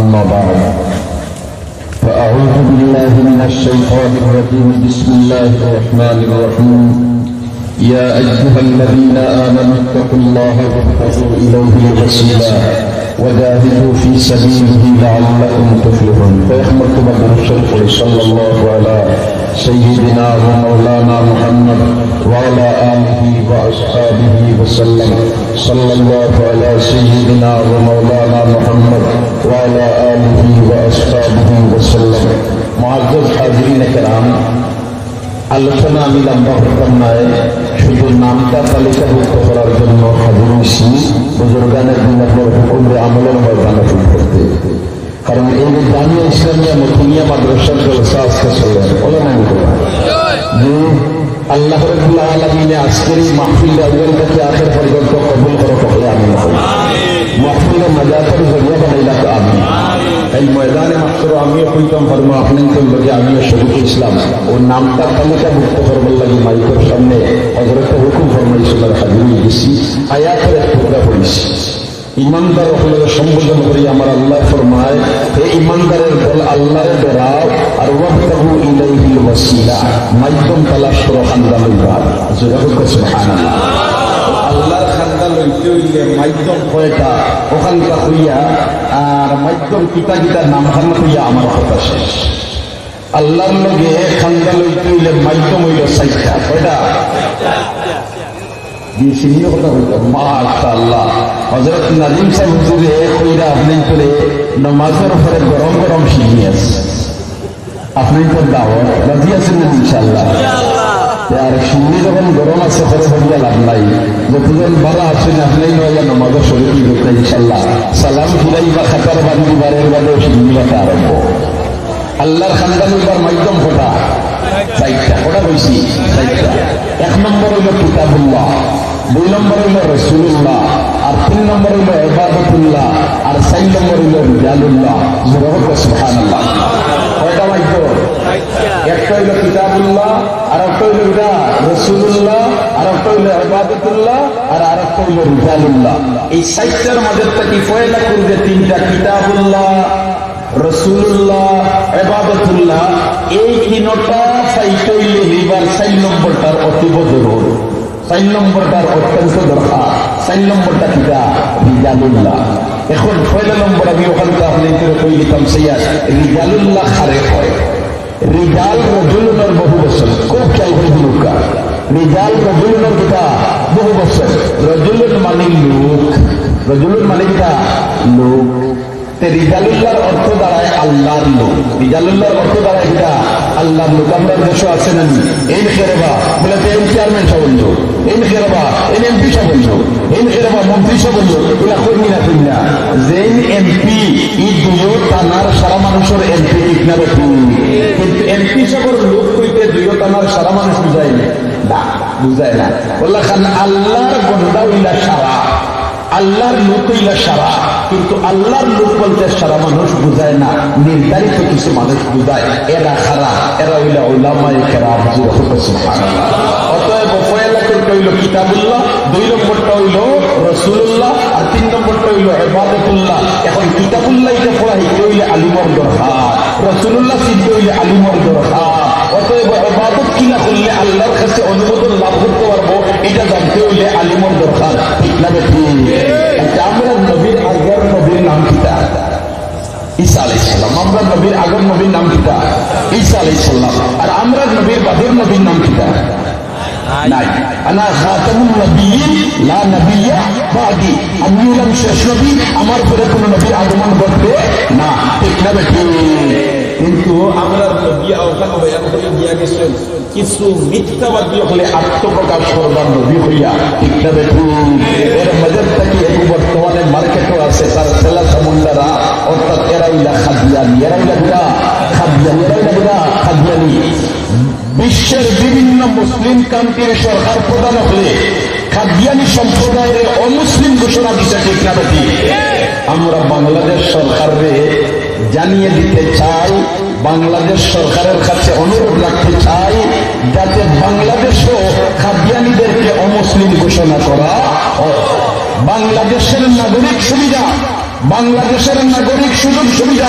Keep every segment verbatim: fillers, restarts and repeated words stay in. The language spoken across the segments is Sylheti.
أما بعد، فأعوذ بالله من الشيطان الرجيم. بسم الله الرحمن الرحيم. يا أيها الذين آمنوا اتقوا الله وابتغوا إليه الوسيلة وجاهدوا في سبيله لعلكم تفلحون. فيحمد بعد الشرف صلى الله على سيدنا ومولانا محمد وعلى آله وأصحابه وسلم. صلى الله على سيدنا ومولانا محمد وعلى آله وأصحابه وسلم. معزز حاضرین کرام، আলোচনা আমি লম্বা করতাম নায়, শুধু নামটা তালিকাভুক্ত করার জন্য হাজির হইছি, বুজুর্গানে দিন আপনার হুকুমে আমলের ময়দানে শুরু করতে। কারণ এই যে জামিয়া ইসলামিয়া মতিনিয়া মাদ্রাসার জলসা আজকে চলে, বলে না আমি কথা? যে আল্লাহ রাব্বুল আলামিনে আজকের এই মাহফিলটা আউয়াল থাকি আখের পর্যন্ত কবুল করো, সকলে আমিন কও। মাহফিলটা নাজাতের জরিয়া বানাইলা তো আমিন। এই ময়দানে মাত্র আমিও কইতাম পারমু, আপনি তো লগে আমিও শরিক অইছিলাম। ও নামটা তালিকাভুক্ত করবার লাগি মাইকের সামনে হযরতে হুকুম ফরমাইছইন আর হাজির হয়ে গেছি। আয়াতের এক টুকরা পড়ছি। ইমানদার অকলরে সম্বোধন করি আমার আল্লাহ ফরমায়, হে ইমানদারের দল, আল্লাহরে ডরাও, আর ওয়াবতাগু ইলাইহিল ওয়াসিলা, মাধ্যম তালাশ করো খান্দা লইবার। জোরে হোক সুবহানাল্লাহ। আল্লাহর খান্দা লইতে হইলে মাধ্যম কয়টা? ওখানটা হইয়া, আর মাধ্যম কিতা কিতা নাম খান হইয়া আমার কথা শেষ। আল্লাহর লগে খান্দা লইতে হইলে মাধ্যম হইল চাইরটা। কয়টা? জি, সিনিয়র কথা বলতো, মাশাআল্লাহ। হযরত নাজিম সাহেব হুজুরে কইরা আপনি করে নামাজের পরে গরম গরম সিন্নি আছে। আপনি তো দাওয়াত রাজি আছেন না ইনশাআল্লাহ? আর সিন্নি যখন গরম আছে, করে বলিয়া লাভ নাই। যতজন ভালো আছেন, আপনি নইয়া নামাজের শরীর করতে ইনশাআল্লাহ। সালাম ফিরাই বা খাতার বান্দি বারের বাদে সিন্নি বাটা আরম্ভ। আল্লাহর খান্দা লইবার মাধ্যম কয়টা? চাইরটা। কয়টা কইছি? চাইরটা। এক নম্বর হইল কিতাবুল্লাহ, দুই নম্বর হইল রাসূলুল্লাহ, আর তিন নম্বর হইল ইবাদতুল্লাহ, আর চাইর নম্বর হইল রিজালুল্লাহ। জোরে হোক সুবহানাল্লাহ। কয়টা মাধ্যম? একটা হইল কিতাবুল্লাহ, আর একটা হইল এটা রাসূলুল্লাহ, আর একটা হইল ইবাদতুল্লাহ, আর আর একটা হইল রিজালুল্লাহ। এই চাইরটার মাঝে থাকি পয়লা করবে তিনটা, কিতাবুল্লাহ, রাসূলুল্লাহ, ইবাদতুল্লাহ, এই তিনটা পাইতে হইলে লিবার চাইর নম্বরটার অতীব জরুর, চাইর নম্বরটার অত্যন্ত দরকার। চাইর নম্বরটা কিতা? রিজালুল্লাহ। এখন পয়লা নম্বর আমি ওখান থেকে আপনি করে কই দিতাম, সেই আর রিজালুল্লাহ কারে কয়। রিজাল রজুলুনর বহু বচন, খুব খেয়াল করে শুনুকা। রিজাল রজুলুনর কিতা? বহু বচন। রজুলুন মানে লোক, রজুলুন মানে কিতা? লোক। তে রিজালুল্লাহর অর্থ দাঁড়ায় আল্লাহর লোক। রিজালুল্লাহর অর্থ দাঁড়ায় কিতা? আল্লাহর লোক। আমরার দেশো আছে না নি? এইন কে রেবা, বলে তো এইন চেয়ারম্যান সাব অইলো, এইন কে রেবা, এইন এমপি সাব অইলো, এইন কে রেবা, মন্ত্রী সাব অইলো, ইলা কইন না কইন না। যেইন এমপি, ই দুইও থানার সারা মানুষর এমপি, ঠিক না বেঠিক? কিন্তু এমপি সাবর লোক কইতে দুইও থানার সারা মানুষ বুঝায় না, না, বুঝায় না। বললা খান আল্লাহর বন্দা অইলা সারা, আল্লাহর লোক অইলা সারা, কিন্তু আল্লাহর লোক বলতে সারা মানুষ বুঝায় না, নির্ধারিত কিছু মানুষ বুঝায়। এরা কারা? এরা অইলা উলামায়ে কেরাম। জোরে হোক সুবহানাল্লাহ। অতএব পয়লা করতে হইল কিতাবুল্লাহ, দুই নম্বরটা হইল রাসূলুল্লাহ, আর তিন নম্বরটা হইল ইবাদতুল্লাহ। এখন কিতাবুল্লাহ এটা পড়া শিখতে হইলে আলিমর দরকার, রাসূলুল্লাহ চিনতে হইলে আলিমর দরকার। অতএব ইবাদত কিলা করলে আল্লাহর কাছে অনুমোদন লাভ করতে পারবো, এটা জানতে হইলে আলিমর দরকার, ঠিক না বেঠিক? আচ্ছা, আমরার নবীর আগর নবীর নাম কিতা? ঈসা আলাইহিস সালাম। আমরার নবীর আগর নবীর নাম কিতা? ঈসা আলাইহিস সালাম। আর আমরার নবীর বাদর নবীর নাম কিতা? নাই। আনা খাতামুন নাবিয়্যিন, লা নাবিয়্যা বাদি। আমি হইলাম শেষ নবী, আমার পরে কোনো নবীর আগমন ঘটবে না, ঠিক না বেঠিক? কিন্তু আমরার নবী আওকান বয়ান করে দিয়া গেছেন, কিছু মিথ্যাবাদী হলে আত্মপ্রকাশ করবার নবী হইয়া, ঠিক না বেঠিক? এর মাঝে থাকি এক বর্তমানে মার্কেটও আছে, তার ছেলা সামুন্ডারা, অর্থাৎ এরা অইলা কাদিয়ানি, এরা অইলা কিতা? কাদিয়ানি, এরা অইলা কিতা? কাদিয়ানি। বিশ্বের বিভিন্ন মুসলিম কান্ট্রির সরকার প্রধান হলে কাদিয়ানি সম্প্রদায়রে অমুসলিম ঘোষণা দিছে, ঠিক না বেঠিক? আমরা বাংলাদেশ সরকাররে জানিয়ে দিতে চাই, বাংলাদেশ সরকারের কাছে অনুরোধ রাখতে চাই, যাতে বাংলাদেশও কাদিয়ানিদেরকে অমুসলিম ঘোষণা করা হয়। বাংলাদেশের নাগরিক সুবিধা বাংলাদেশের নাগরিক সুযোগ সুবিধা,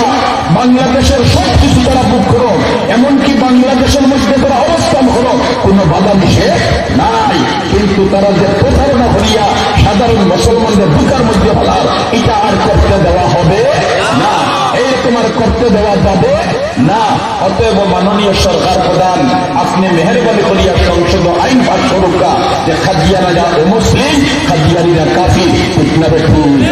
বাংলাদেশের সব কিছু তারা ভোগ করো, এমনকি বাংলাদেশের মধ্যে তারা অবস্থান করো, কোনো বাধা নিষেধ নাই। কিন্তু তারা যে প্রতারণা করিয়া সাধারণ মুসলমানদের বুকের মধ্যে ফালার, এটা আর করতে দেওয়া হবে না। এই তোমার করতে দেওয়া যাবে না। অতএব মাননীয় সরকার প্রধান, আপনি মেহেরবানি করিয়া সংসদ আইন পাস করুকা যে কাদিয়ানিরা অমুসলিম, কাদিয়ানিরা কাফির, ঠিক না বেঠিক?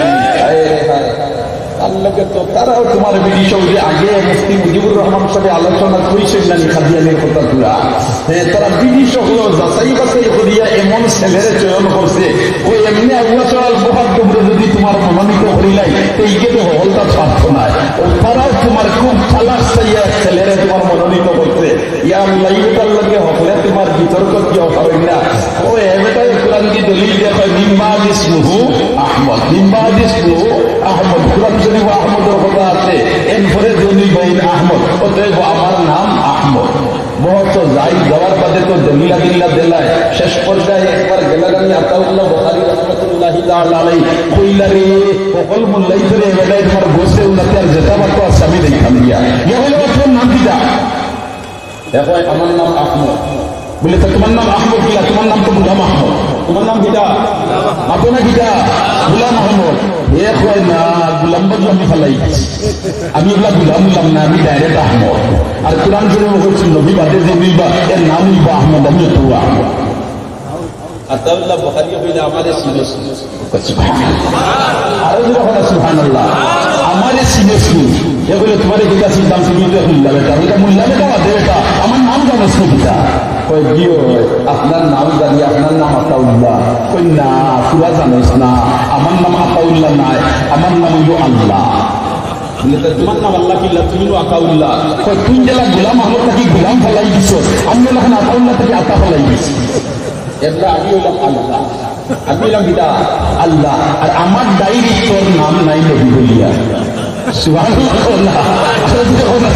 তার লগে তো তারাও তোমার ব্রিটিশ সৌদি আগে মুফতি মুজিবুর রহমান সাহেব আলোচনা কইছেন না নি কাদিয়ানির কথা পুরা। হ্যাঁ, তারা ব্রিটিশ সকল যাচাই বাছাই করিয়া এমন ছেলেরে চয়ন করছে, ওই এমনি আবুয়া সরাল প্রভাব তোমরা যদি তোমার মনোনীত করিলাই, তো এই তো হলটা স্বার্থ নাই। ও তারাও তোমার খুব চালাক চাইয়া এক ছেলেরে তোমার মনোনীত করছে। ইয়া আল্লাহ, ইটার লগে হকলে তোমার বিতর্ক কিও পারই না। ও এ বেটায় কোরআন দি দলিল দিয়া কয়, "মিন বাদি ইসমুহু আহমদ, মিন বাদি ইসমুহু আহমদ।" কোরআন শরীফ আহমদর কথা আছে, এরপরে জনি বাইন আহমদ, অতএব আমার নাম আহমদ। মহত যাই যাওয়ার বাদে তো দলিল আদিল্লা দিলায়। শেষ পর্যায়ে একবার গেলাগানি আতাউল্লাহ বুখারী রহমতুল্লাহি তাআলা আলাইহি কইলা, "রে, হকল মোল্লাই ধরে এ বেটায় তোমার গোসে উনাতে আর যেটা বাক্য আছে আমি দেখতাম গিয়া।" ইয়া বলে, "তোমার নাম কিতা?" এ কয়, "আমার নাম আহমদ।" বলে, "তা তোমার নাম আহমদ কিলা? তোমার নাম তো গুলাম আহমদ। তোমার নাম কিতা? আপনার কিতা? গুলাম আহমদ।" এ কয়, "না, গুলাম বাজু আমি ফালাই দিছি। আমি এগুলা গুলাম গুলাম না, আমি ডাইরেক্ট আহমদ।" আর কোরআন শরীফ বলছে, "নবী বাদে যে মিলবা, এর নাম হইব আহমদ, আমি তো আহমদ।" আতাউল্লাহ বুখারী কইলে, "আমারে চিনস নি?" সুবহানাল্লাহ। আরো জোরে বলো, "সুবহানাল্লাহ।" "আমারে চিনস নি?" এ কইলে, "তোমারে কিতা চিনতাম, তুমি তো মুল্লা বেটা।" বলে, "মুল্লা বেটা বাদে বেটা, আমার নাম জানস নি কিতা?" কয়, "জি অয়, আপনার নাম জানি, আপনার নাম আতাউল্লাহ।" কয়, "না, পুরা জানস না, আমার নাম আতাউল্লাহ নায়, আমার নাম হইল আল্লাহ।" বলে, "তা তোমার নাম আল্লাহ কিলা, তুমি আতাউল্লাহ?" কয়, "তুই যেলা গুলাম আহমদ থাকি গুলাম ফালাই দিছস, আমি অখন আতাউল্লাহ থাকি আতা ফালাই দিছি।" এরলা আমি অইলাম আল্লাহ। আমি অইলাম কিতা? আল্লাহ। আর আমার ডায়েরিত তোর নাম নাই নবী বলিয়া। সুবহানাল্লাহ।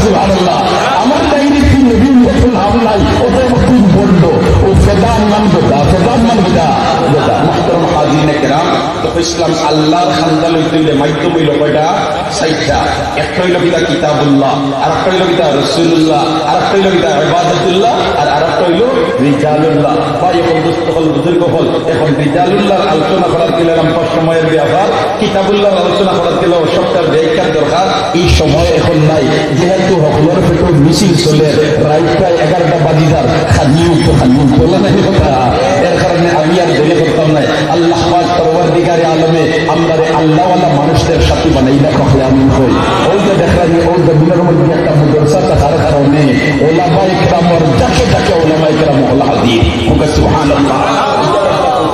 সুবহানাল্লাহ। আমার ডায়েরিত তুই নবী বলিয়া তোর নাম নাই। অতএব তুই ভণ্ড। ও ফেদান নাম বেটা, ফেদান নাম বেটা। বেটা। মুহতারাম হাজিরিনে কেরাম, তো ইসলাম আল্লাহর খান্দান অইতে অইলে মাধ্যম অইল কয়টা? চাইরটা। একটা অইল কিতা? কিতাবুল্লাহ, আর একটা অইল কিতা? রাসূলুল্লাহ, আর একটা অইল কিতা? ইবাদতুল্লাহ, আর আর একটা অইল রিজালুল্লাহ। ভাই অকল, দোস্ত অকল, বুজুর্গ অকল, এখন রিজালুল্লাহর আলোচনা করার গেলে লম্বা সময়ের ব্যাপার, কিতাবুল্লাহর আলোচনা করার গেলে সবটার ব্যাখ্যার দরকার। এই সময় এখন নাই, যেহেতু হকলর পেটো মিছিল চলের, রাইত প্রায় এগারোটা বাজি যার, খালি উঠতো, খালি উঠতো, বলা নাই কথা। এর কারণে আমি আর দেরি করতাম নাই। আল্লাহ পাক পরওয়ারদিগারে আলমে আমরারে আল্লাহওয়ালা মানুষদের সাথী বানাইলা, কখলে আমিন কই। ওই যে দেখলাম, ওই জমিনের মধ্যে একটা মাদ্রাসা থাকার কারণে ওলামায়ে কেরামর ডাকে ডাকে ওলামায়ে কেরাম অকল হাজির। ওকে সুবহানাল্লাহ।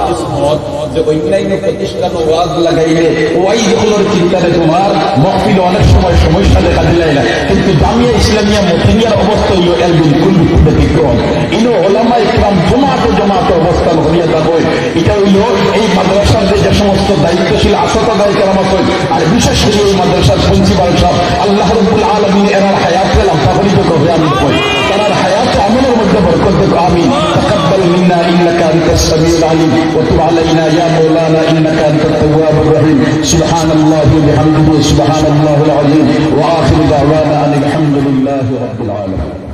কিসমত যে অন্যান্য প্রতিষ্ঠান ওয়াজ লাগাইলে ওয়াইজ অকলর চিন্তাতে তোমার মহফিল অনেক সময় সমস্যা দেখা দিলাই না, কিন্তু জামিয়া ইসলামিয়া মতিনিয়ার অবস্থা অইল এর বিলকুল ব্যতিক্রম। ইনো ওলামায়ে কেরাম জমাতে জমাতে অবস্থান করিয়া থাকইন। ইটা অইল এই মাদ্রাসার যে, যে সমস্ত দায়িত্বশীল আছইন, তারা কেরাম আছইন, আর বিশেষ করি এই মাদ্রাসার প্রিন্সিপাল সাহেব, আল্লাহ রাব্বুল আলামিন এরার হায়াতরে লম্বা করি দেউক, আমিন কই। তারার হায়াত আমলর মধ্যে বরকত দেউক, আমিন। تقبل منا إنك أنت السميع العليم وتب علينا يا مولانا إنك أنت التواب الرحيم. سبحان الله وبحمده، سبحان الله العظيم. وآخر دعوانا أن الحمد لله رب العالمين.